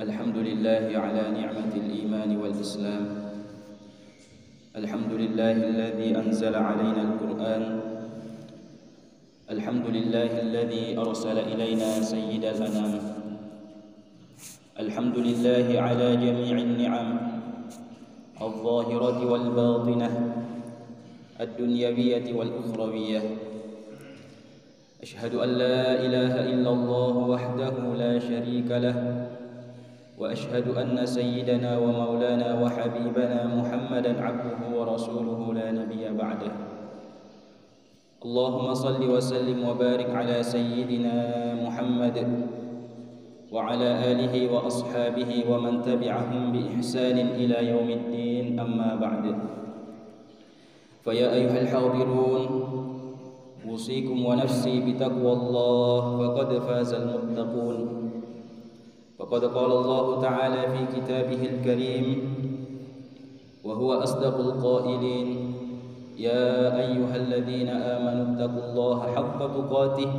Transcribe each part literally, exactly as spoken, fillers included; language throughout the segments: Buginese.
الحمد لله على نعمة الإيمان والإسلام. الحمد لله الذي أنزل علينا القرآن. الحمد لله الذي أرسل إلينا سيد الأنام. الحمد لله على جميع النعم الظاهرة والباطنة الدنيوية والأخروية. أشهد أن لا إله إلا الله وحده لا شريك له، وأشهد أن سيدنا ومولانا وحبيبنا محمدا عبده ورسوله لا نبي بعده. اللهم صل وسلم وبارك على سيدنا محمد وعلى آله وأصحابه ومن تبعهم بإحسان إلى يوم الدين، أما بعد. فيا أيها الحاضرون، أوصيكم ونفسي بتقوى الله، فقد فاز المتقون. فقد قال الله تعالى في كتابه الكريم، وهو أصدق القائلين: يا أيها الذين آمنوا اتقوا الله حق تقاته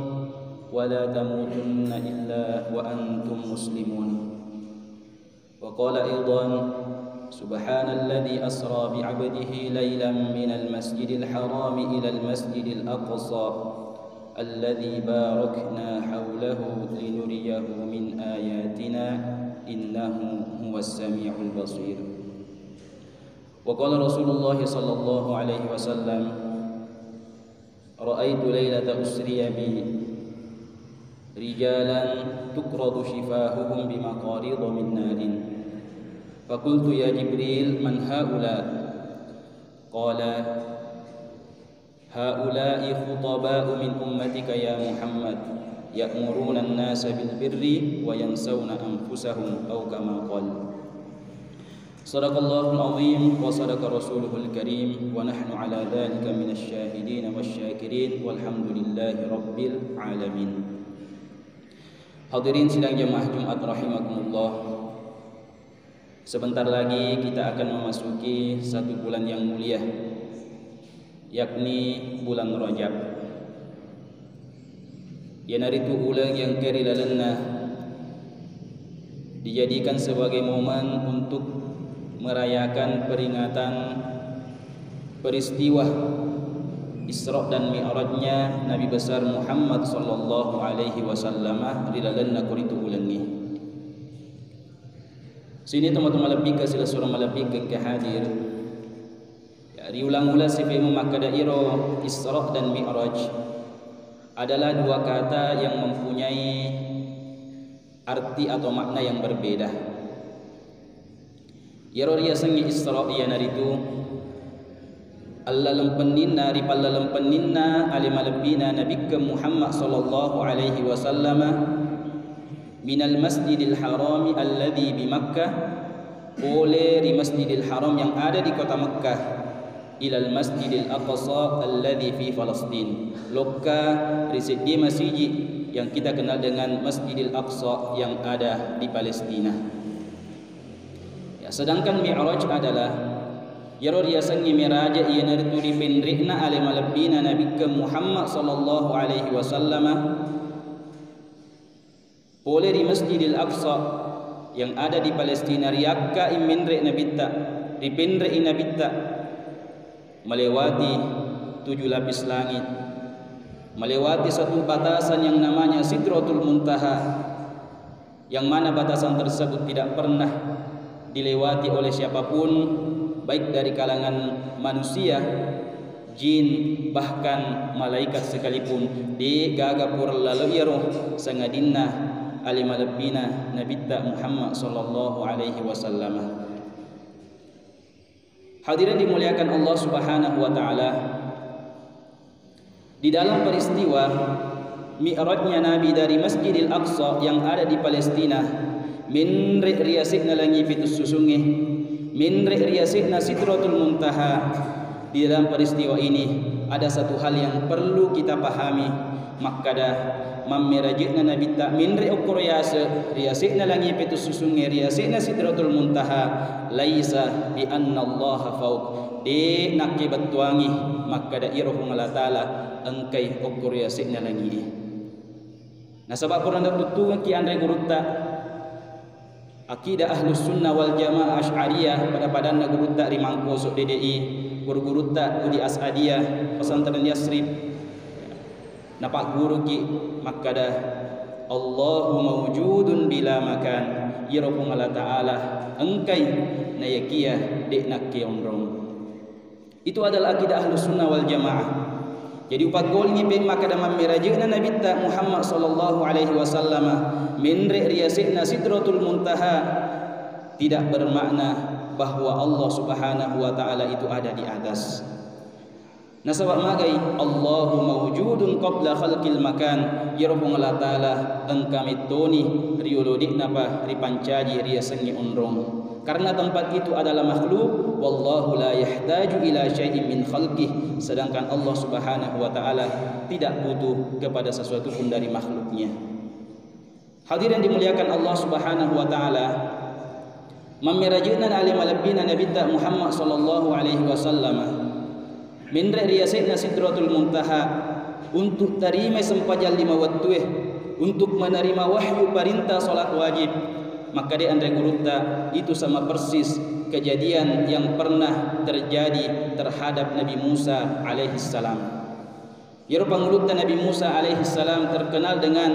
ولا تموتن إلا وأنتم مسلمون. وقال أيضا: سبحان الذي أسرى بعبده ليلا من المسجد الحرام إلى المسجد الأقصى الذي باركنا حوله لنريه من آياتنا إنه هو السميع البصير. وقال رسول الله صلى الله عليه وسلم: رأيت ليلة أسري بي رجالا تقرض شفاههم بمقاريض من نار، فقلت: يا جبريل، من هؤلاء؟ قال: هؤلاء خطباء من أمتك يا محمد، يأمرون الناس بالبر وينسون أنفسهم، أو كما قال. صدق الله العظيم وصدق رسوله الكريم ونحن على ذلك من الشاهدين والشاكرين والحمد لله رب العالمين. Hadirin sidang jamaah Jumat rahimakumullah. Sebentar lagi kita akan memasuki satu bulan yang mulia, yakni bulan Rajab. Iyanaritu uleng yang engkae ri lalenna dijadikan sebagai momen untuk merayakan peringatan peristiwa Isra dan Mi'rajnya Nabi besar Muhammad sallallahu alaihi wasallam ri lalenna koritu ulengnge. Sini tomatoa malebbikeng, silessureng malebbikeng engka hadir. Ya, riulang-ulang sifemu makkeda iro Isra dan Mi'raj adalah dua kata yang mempunyai arti atau makna yang berbeda. Iyaro riasengnge Isra iyanaritu allalempenninna, ripallalempenninna ale malebbina Nabikkeng Muhammad sallallahu alaihi wasallama minal Masjidil Harami alladzi bi Makkah, pole ri Masjidil Haram yang ada di kota Mekkah, ilal Masjidil Aqsa alladzi fi Falastin, lokka ri seddie masiji yang kita kenal dengan Masjidil Aqsa yang ada di Palestina. Ya, sedangkan Mi'raj adalah iyaro riasengnge meraja, iyanaritu ripenre'na ale malebbina Nabikkeng Muhammad sallallahu alaihi wasallama pole ri Masjidil Aqsa yang ada di Palestina, riakkai menre Nabitta, ripenre'i Nabitta melewati tujuh lapis langit, melewati satu batasan yang namanya Sidratul Muntaha, yang mana batasan tersebut tidak pernah dilewati oleh siapapun, baik dari kalangan manusia, jin, bahkan malaikat sekalipun, de'gaga pura lalo iyaro sangadinna ale malebbina Nabitta Muhammad sallallahu alaihi wasallam. Hadirin dimuliakan Allah Subhanahu wa Ta'ala, di dalam peristiwa Mi'rajnya Nabi dari Masjidil Aqsa yang ada di Palestina, menre riase'na langi pitu susungnge, menre riase'na Sidratul Muntaha, di dalam peristiwa ini ada satu hal yang perlu kita pahami, makkada mammeraje'na Nabitta menre okkoro yase, riase'na langi pitu susungnge, riase'na Sidratul Muntaha, laisa bi annallaha fauq, de nakkebettuangi makkada iro Puang Allah Ta'ala engkai okkoro yase'na langi'e. Nasaba pura natuttungekki anre gurutta, Akidah Ahlus Sunnah wal Jamaah Asy'ariyah, pada-padanna gurutta ri Mangkoso D D I, guru-gurutta Udi As'adiyah, Pesantren Yasrib, napagguruki makkada, "Allahu maujudun bila makan." Iyaro Puang Allah Ta'ala engkai, nayakiya de' nakkeonrong. Itu adalah akidah Ahlus Sunnah wal Jamaah. Jadi, upaggolingi peng makkada mammeraje'na Nabitta Muhammad sallallahu alaihi wasallam menre' ri yase'na Sidratul Muntaha tidak bermakna bahwa Allah Subhanahu wa Ta'ala itu ada di atas. Nasaba magai, "Allahu maujudun qabla khalqil makan." Iyaro Puang Allah Ta'ala engka mettoni riolo de'napa ripancaji riyasengnge onrong. Karena tempat itu adalah makhluk, "Wallahu la yahtaju ila syai'in min khalqih." Sedangkan Allah Subhanahu wa Ta'ala tidak butuh kepada sesuatu pun dari makhluknya. Hadirin dimuliakan Allah Subhanahu wa Ta'ala, mammeraje'na na ale malebbina Nabitta Muhammad sallallahu alaihi wasallam, menre' ri yase'na Sidratul Muntaha untuk tarimai sempajang lima wettue, untuk menerima wahyu perintah salat wajib. Makkada anre gurutta, itu sama persis kejadian yang pernah terjadi terhadap Nabi Musa alaihissalam. Iyaro pangulutta Nabi Musa alaihissalam terkenal dengan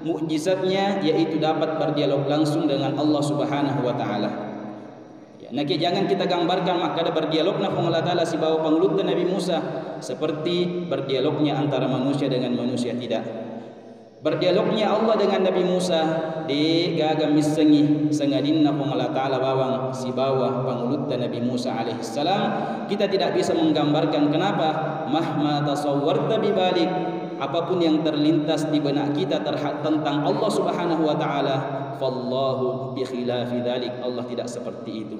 mukjizatnya, yaitu dapat berdialog langsung dengan Allah Subhanahu wa Ta'ala. Ya, nake jangan kita gambarkan makkada berdialogna Puang Allah Ta'ala sibawa pangulutta Nabi Musa seperti berdialognya antara manusia dengan manusia, tidak. Berdialognya Allah dengan Nabi Musa, de' gaga missengi sangadinna Puang Allah Ta'ala bawang sibawa pangulutta Nabi Musa alaihissalam. Kita tidak bisa menggambarkan, kenapa? "Mahma tasawwarta bibalik," apapun yang terlintas di benak kita terha-, tentang Allah Subhanahu wa Ta'ala, "fallahu bi khilafi dzalik," Allah tidak seperti itu.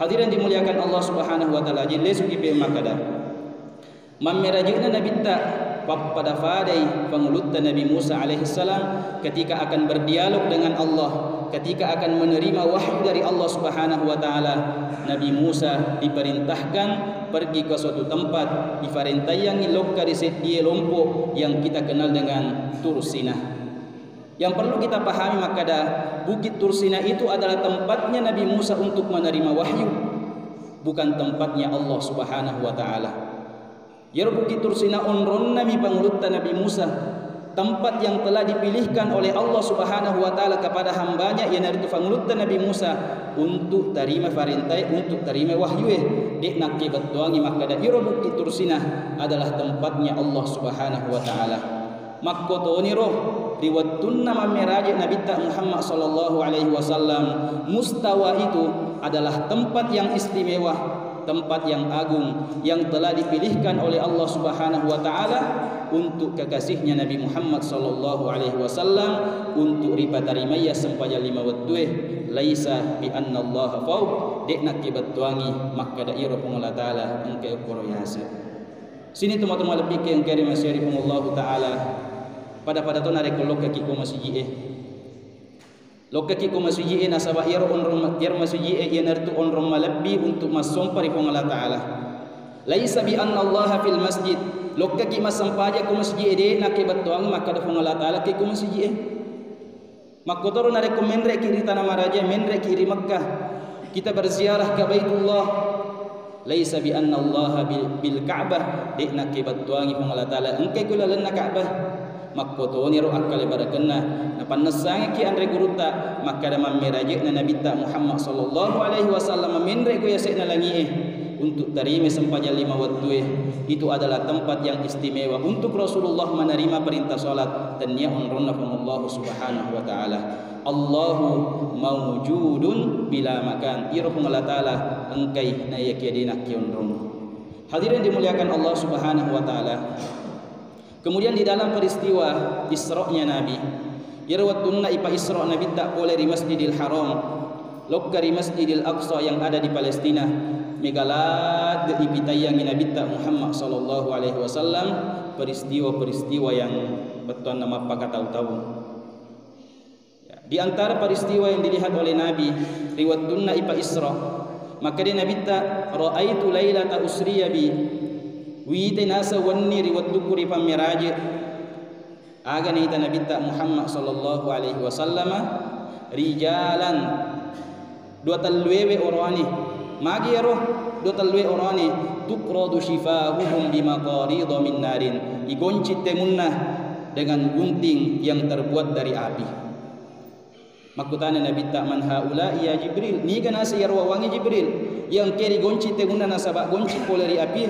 Hadirin dimuliakan Allah Subhanahu wa Ta'ala, jadi lesuki pe makkada. Mammeraje'na Nabitta pappada-padai pangulutta Nabi Musa alaihissalam ketika akan berdialog dengan Allah, ketika akan menerima wahyu dari Allah Subhanahu wa Ta'ala. Nabi Musa diperintahkan pergi ke suatu tempat, diparentaiyangngi lokka ri seddie lompo yang kita kenal dengan Tursina. Yang perlu kita pahami makkada, Bukit Tursina itu adalah tempatnya Nabi Musa untuk menerima wahyu, bukan tempatnya Allah Subhanahu wa Ta'ala. Iyaro Bukit Tursina onronnami pangulutta Nabi Musa, tempat yang telah dipilihkan oleh Allah Subhanahu wa Ta'ala kepada hambanya, iyanaritu pangulutta Nabi Musa, untuk tarima parentae, untuk tarima wahyue. De' nakkebettuangi makkada iyaro Bukit Tursina adalah tempatnya Allah Subhanahu wa Ta'ala. Makkotoniro ri wettunna mammeraje Nabitta Muhammad sallallahu alaihi wasallam, mustawa itu adalah tempat yang istimewa, tempat yang agung, yang telah dipilihkan oleh Allah Subhanahu wa Ta'ala untuk kekasihnya Nabi Muhammad sallallahu alaihi wasallam, untuk ripatarimaiya sempajang lima wettue. Laisa bi annallaha fauq, de' nakkebettuangi makkada iro Puang Allah Ta'ala engka okkoro yase. Sini tomatoa malebbikke engkae ri maseri Puang Allahu Ta'ala, pada-pada to narekko lokkaki ko masiji'e. Lokkaki ko masiji'e nasaba iyaro onrong, iyaro masiji'e iyanaritu onrong malebbi untuk massompa ri Puang Allah Ta'ala. Laisa bi annallaha fil masjid. Lokkaki massempajang ko masiji'e, de' nakkebettuangi makkada Puang Allah Ta'ala ke ko masiji'e. Makkotoro narekko menre'ki ri Tana Maraja, menre'ki ri Mekkah, kita berziarah ke Baitullah, laisa bi annallaha bil, bil Ka'bah, de' nakkebettuangi Puang Allah Ta'ala engkai ku lalenna Ka'bah. Makkotoniro akkalebarekenna, napannessangekki anre gurutta makkada mammeraje'na Nabitta Muhammad sallallahu alaihi wasallam menre' ku yase'na langi'e. Untuk tarima sempajang lima wettue, itu adalah tempat yang istimewa untuk Rasulullah menerima perintah salat, tennia onronna Puang Allah Subhanahu wa Ta'ala. Allahu maujudun bila makan. Iro Puang Allah Ta'ala engkai naiyakia de' nakkeonrong. Hadirin dimuliakan Allah Subhanahu wa Ta'ala. Kemudian di dalam peristiwa Isra'nya Nabi, iyaro wettunna ipa Isra' Nabitta pole ri Masjidil Haram, lokka ri Masjidil Aqsa yang ada di Palestina, mega ladde ipitaiyangi Nabitta Muhammad sallallahu alaihi wasallam peristiwa-peristiwa yang bettuanna mappakatau-tau. Ya, di antara peristiwa yang dilihat oleh Nabi ri wettunna ipa Isra, makkeda Nabitta, "Ra'aitu lailata usriya bi." Wite naseng wenni ri wettukku ripammeraje. Aga naita Nabitta Muhammad sallallahu alaihi wasallama, rijalan, dua telluewe oroane. Magi ero dua tellue oroane? Tuqradu shifahuhum bimaqarida min narin, igonci temunna dengan gunting yang terbuat dari api. Makkutana Nabitta, "Man haula'i ya Jibril?" Niga naseng iyaro wawangnge Jibril, iya engkae rigonci temunna nasaba gonci pole ri apie?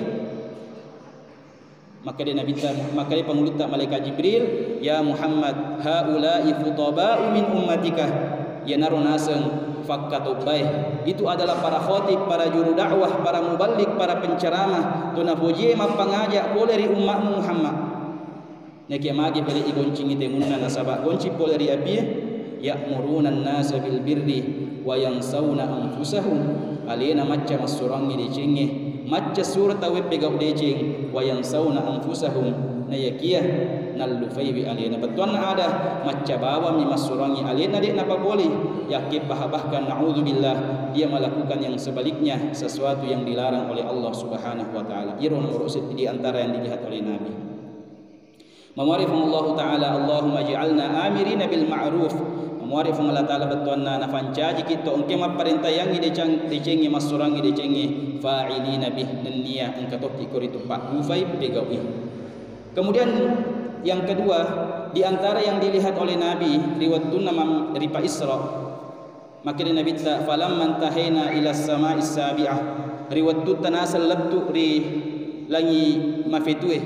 Makkeda Nabitta, makkeda pangulutta malaikat Jibril, "Ya Muhammad, haula'i khutaba'u min ummatika." Iyanaro naseng fakkatobbae. Itu adalah para khatib, para juru dakwah, para muballigh, para penceramah. To napojie mappangaja pole ri ummatmu Muhammad. Nakia magi pale igoncingi temunna nasaba gonci pole ri apie? Ya'muruna an-nasa bil birri wa yansawna anfusahum. Alena macca massuroangngi decengnge, macca suro tauwe pegau deceng, wa yansawna anfusahum, nayakia nallufaiwi alena. Bettuanna ada, macca bawammi massuroangngi alena, de napapolei. Yakke paha, bahkan naudzubillah, dia melakukan yang sebaliknya, sesuatu yang dilarang oleh Allah Subhanahu wa Ta'ala. Iro nomoro seddi di antara yang dilihat oleh Nabi. Mamuare Puang Allahu Ta'ala, Allahumma ij'alna amirina bil ma'ruf. Mamuare Puang Allah Ta'ala bettuanna nafancajiki to engke mapparentayangngi decang-, decengnge, massurangngi decengnge, fa'ilina bih, nennia engka tokki koritu paggufai, pegaui. Kemudian yang kedua, di antara yang dilihat oleh Nabi ri wettunna mam-, ripa Isra, makkeda Nabitta, "Falamma intahaina ila sama'is sabi'ah," ri wettutta naseng lettu ri langi mafetue,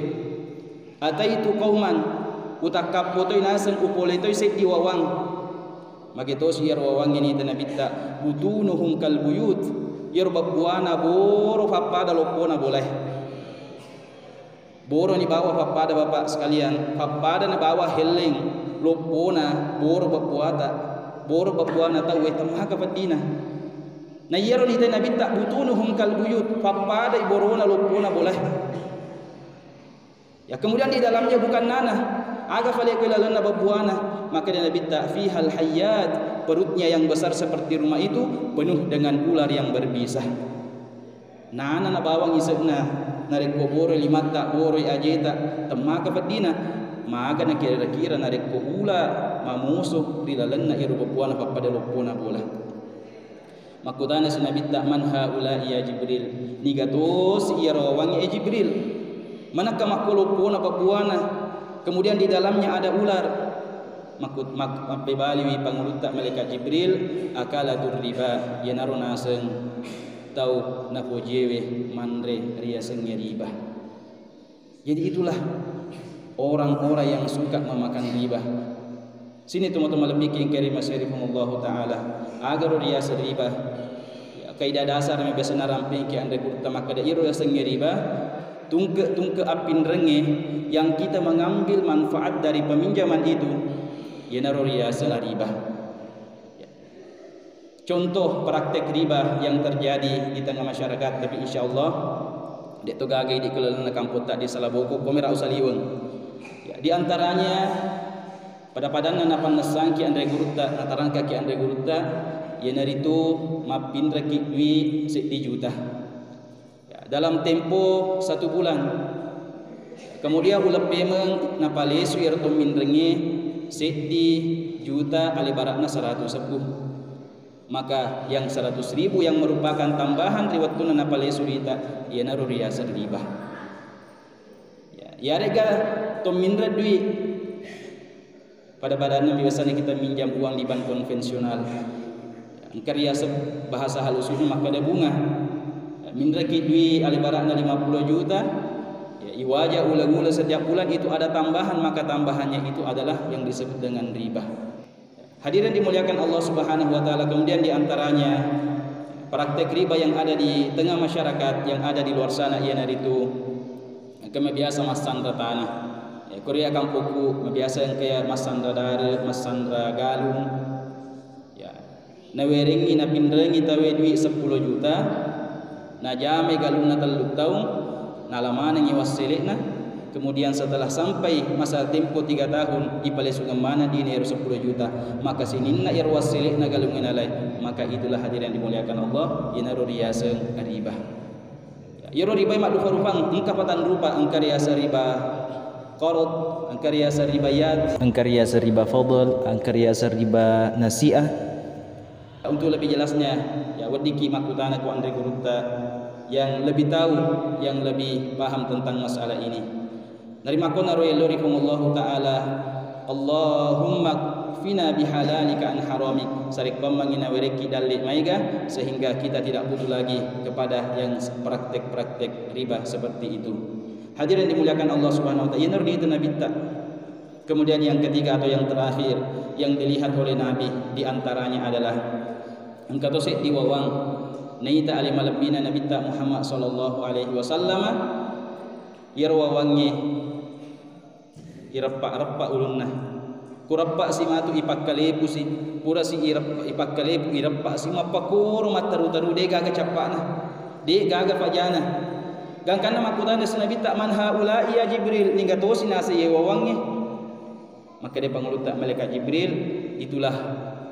"ataitu qauman," utakkappotoi naseng, upole toi seddi wawang. Mage tosi iyaro wawangnge nita Nabitta, "butunuhum kal buyut," iyaro babbuana boro pappada loppona bolae. Boroni bawang pappada, Bapak sekalian, pappada nabawa helleng loppona boro babbuata, boro babbuana tauwe temmaka peddina. Na iyaro nita Nabitta, "Butunuhum kal buyut," pappadai borona loppona bolae. Ya, kemudian di dalamnya bukan nanah. Aga fale ko lalenna babbuana? Makkeda Nabitta, "Fihal hayyat," perutnya yang besar seperti rumah itu penuh dengan ular yang berbisa. Nana nabawang ise'na, narekko boroi limatta, boroi ajeta, temmaka peddina. Maga nakira-kira narekko ula mamusu ri lalenna ero babbuana pappada loppona bola. Makkutanasi Nabitta, "Man haula'i ya Jibril?" Niga tosi iyaro wawangnge, e Jibril? Manakka makko loppona babbuana, kemudian di dalamnya ada ular? Makku-, mak-, mappebaliwi pangulutta malaikat Jibril, "Akalatur riba," iyanaro naseng tau napojiewe manre riasengnge riba. Jadi itulah orang-orang yang suka memakan riba. Sini teman-teman lebih kengkeri maseri Allah Ta'ala. Agaro riaseng riba. Ya, kaidah dasar mi biasa narampengki anre gurutta makkeda iro riasengnge riba. Tungke-tungke appinrengnge yang kita mengambil manfaat dari peminjaman itu, iyanaro riaseng riba. Ya. Contoh praktek riba yang terjadi di tengah masyarakat, tapi insya Allah de'to gaga idi kelalenna kampotta di Salaboko, komera usaliweng. Ya, di antaranya pada-padanna napannessangki anre gurutta, natarangkaki anre gurutta, iyanaritu mappinreki dui seddi juta. Ya, dalam tempo satu bulan. Kemudian uleng pemeng napalesu iyaro to minrengnge seddi juta, ale barakna seratus sebbu. Maka yang seratus ribu yang merupakan tambahan ri wettunna napalesu rita, iyanaro riaseng riba. Ya, iyarega to minreng dui. Pada-padanna biasanya kita minjam uang di bank konvensional. Engka riaseng bahasa halusnya makkeda bunga. Minreki dui ale barakna lima puluh juta, ya, iwaja uleng-uleng setiap bulan itu ada tambahan, maka tambahannya itu adalah yang disebut dengan riba. Hadirin dimuliakan Allah Subhanahu wa Ta'ala, kemudian di antaranya praktek riba yang ada di tengah masyarakat, yang ada di luar sana, iyanaritu engka mabiasa massanra tanah. Ya, Korea kampokku mabiasa engka ya massanra dare, massanra galung. Ya, nawerengngi, napinrengngi tawe dui seppulo juta, najamai galunna tellu taung, nala manengngi wassele'na. Kemudian setelah sampai masa tempo tiga tahun, ipalesungeng maneng dina ero seppulo juta, maka sininna ero wassele'na galungnge nalai, maka itulah hadirin yang dimuliakan Allah, iyanaro riaseng riba. Iyaro ribae maddupa-rupang, engka patanrupa, engka riaseng riba qard, engka riyaseng riba yad, engka riyaseng riba fadl, engka riyaseng riba nasiah. Untuk lebih jelasnya, ya, weddikki makkutana ko anre gurutta yang lebih tahu, yang lebih paham tentang masalah ini. Narimakkonaro yello ri Puang Allahu Ta'ala, Allahumma kfina bihalalika an haramik. Sarekkoammengngi nawerekki dalle maega, sehingga kita tidak butuh lagi kepada yang praktek-praktek riba seperti itu. Hadirin dimuliakan Allah Subhanahu wa Ta'ala, iyanaro nitu Nabitta. Kemudian yang ketiga atau yang terakhir yang dilihat oleh Nabi di antaranya adalah engka to seddi wawang naita ale malebbina Nabitta Muhammad sallallahu alaihi wasallam, iyaro wawangnge ireppa-reppa ulunna. Kureppa si matu ipakkalepusi, purasi ireppa, ipakkalepu, ireppa si mappakoro mattaru-taru, de gaga cappana, de gaga pajana. Gangkanna makkutana si Nabitta, "Man haula'i ya Jibril?" Ningga tosi naseng ye wawangnge. Makkeda pangulutta malaikat Jibril, "Itulah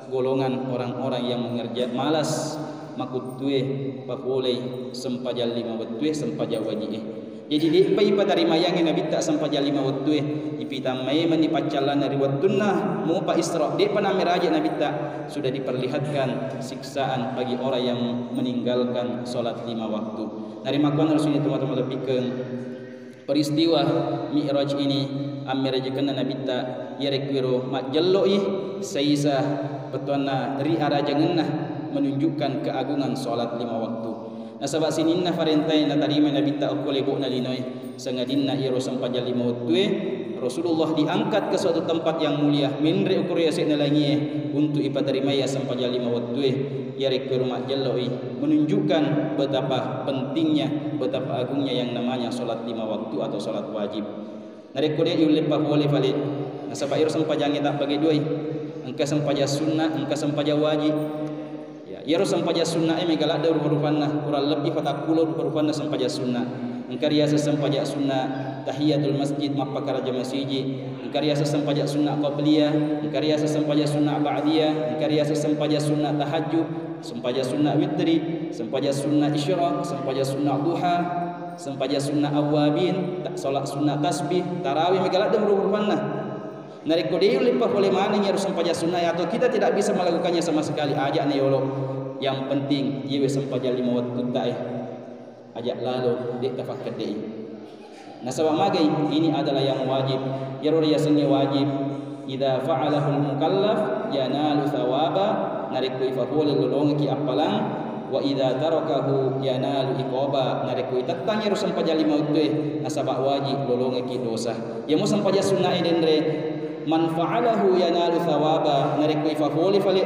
golongan orang-orang yang mengerja-, malas makuttue papolei sempajang lima wettue, sempajang waji'e." Jadi de'pa ipatarima yangnge Nabitta sempajang lima wettue, ipitang maemanni paccallanna ri wettunna mupa Isra, de'pa nammeraje Nabitta, sudah diperlihatkan siksaan bagi orang yang meninggalkan sholat lima waktu. Narimakkuannaro sininna tomatoa malebbikkeng, peristiwa Mi'raj ini, ammerajekenna Nabitta, iyarekkuero majjello'i saisa bettuanna ri arajangenna menunjukkan keagungan sholat lima waktu. Nasaba sininna parentae natarima Nabitta okko lebo'na linoe, sangadinna iyaro sempajang lima wettue, Rasulullah diangkat ke suatu tempat yang mulia, menre okko ri yase'na langie untuk ipatarimai sempajang lima wettue. Iyarekko ero majjello'i, menunjukkan betapa pentingnya, betapa agungnya yang namanya sholat lima waktu atau sholat wajib. Narekko de' yulle papole fale, nasaba ero sempajangnge tabbage duai, engka sempajang sunna, engka sempajang wajib. Ya, iyaro sempajang sunnae mega ladde rupa-rupanna, kurang lebbi patappulo rupa-rupanna sempajang sunna. Engka riyaseng sempajang sunna tahiyatul masjid, mappakaraja masiji, engka riyaseng sempajang sunna qabliyah, engka riyaseng sempajang sunna ba'diyah, engka riyaseng sempajang sunna tahajud, sempajang sunna witri, sempajang sunna isyraq, sempajang sunna duha, sempajang sunna awwabin, ta-, salat sunna tasbih, tarawih, mega ladde rupa-rupanna. Narekko de' yulle papole maneng iyaro sempajang sunna atau kita tidak bisa melakukannya sama sekali, aja' na yolo. Yang penting iyewe sempajang lima wettutta e. Aja' lalo, de' tafakkedde'i. Nasaba magai, ini adalah yang wajib. Iyaro riyasengnge wajib. Idza fa'alahul mukallaf yanalu thawaba, narekko ifapole lolongekki appalang, wa idza tarakahu yanalu iqaba, narekko itettang iyaro sempajang lima wettue nasaba wajib, lolongekki dosa. Iyamo sempajang sunnae denre, man fa'alahu yanalu thawaba, narekko ifapole fale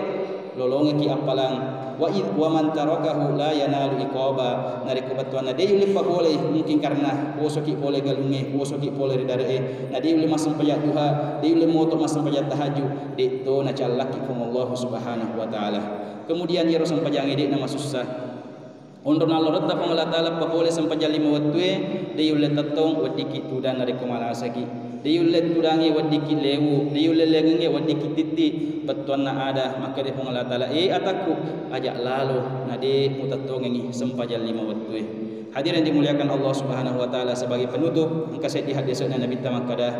lolongekki appalang. Wa id-, wa man tarakahu la yanalu iqaba. Narekko bettuanna de' yulle papole, mungkin karena posoki pole galungnge, posoki pole ri dare'e, na de' yulle massempajang duha, de' yulle moto massempajang tahajud, de' to nacallakki Puang Allah Subhanahu wa Ta'ala. Kemudian iyaro sempajangnge de' namasussa. Onro nalloretta Puang Allah Ta'ala papole sempajang lima wettue, de' yulle tettong weddikki tudang narekko malasaki. De' yulle tudangnge weddikki lewu, de' yulle lengengnge weddikki titti. Bettuanna ada makkeda Puang Allah Ta'ala, "E atakku, aja' lalo na de' mutettongengngi sempajang lima wettue." Hadirin dimuliakan Allah Subhanahu wa Ta'ala, sebagai penutup, engka seddi haddese'na Nabitta makkeda,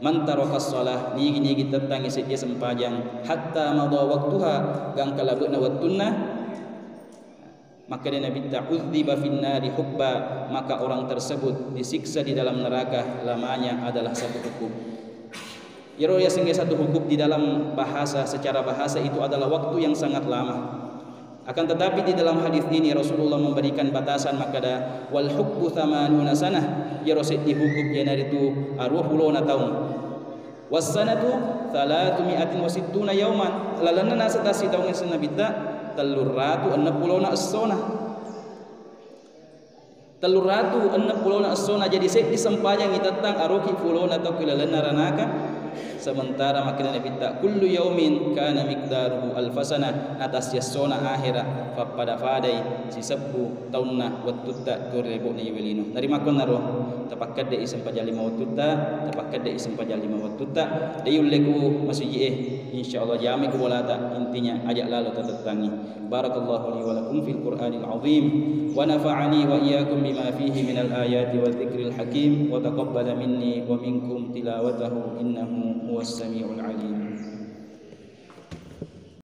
"Man tarakas shalah, nigi-nigi tettangngi seddi sempajang, hatta madha waktuha, gangka labe'na wettunna." Makkeda Nabitta, "Udziba finnari hukba," maka orang tersebut disiksa di dalam neraka lamanya adalah satu hukub. Iyaro yasengnge satu hukub di dalam bahasa, secara bahasa itu adalah waktu yang sangat lama. Akan tetapi di dalam hadis ini Rasulullah memberikan batasan, makkeda, "Wal hukbu tsamanuna sanah," iyaro seddi hukub iyanaritu aruwa pulona taung. "Wassanatu tsalatsu mi'atin wa sittuna yauman." Lalenna naseng tassitaungeng senna Nabitta, telluratu enneng pulona essona. Telluratu enneng pulona essona, jadi seddi sempajang itettang aruki pulona tau ki lalenna ranaka. Sementara makkeda Nabitta, "Kullu yaumin kana miqdaruhu alfasana," na tassiessona ahera pappada-padai sisebbu taunna wettutta tu ri lebo'na iyawe lino. Narimakkuannaro, tapakkedde'i sempajang lima wettutta, tapakkedde'i sempajang lima wettutta, de' yulle ku masuji'e, insyaallah jamai ku bolata, intinya aja' lalo tatettangi. Barakallahu li wa lakum fil Qur'anil azim, wa nafa'ani wa iyyakum bima fihi minal ayati wa dzikril hakim, wa taqabbala minni wa minkum tilawatahu, innahu huwas samiul alim.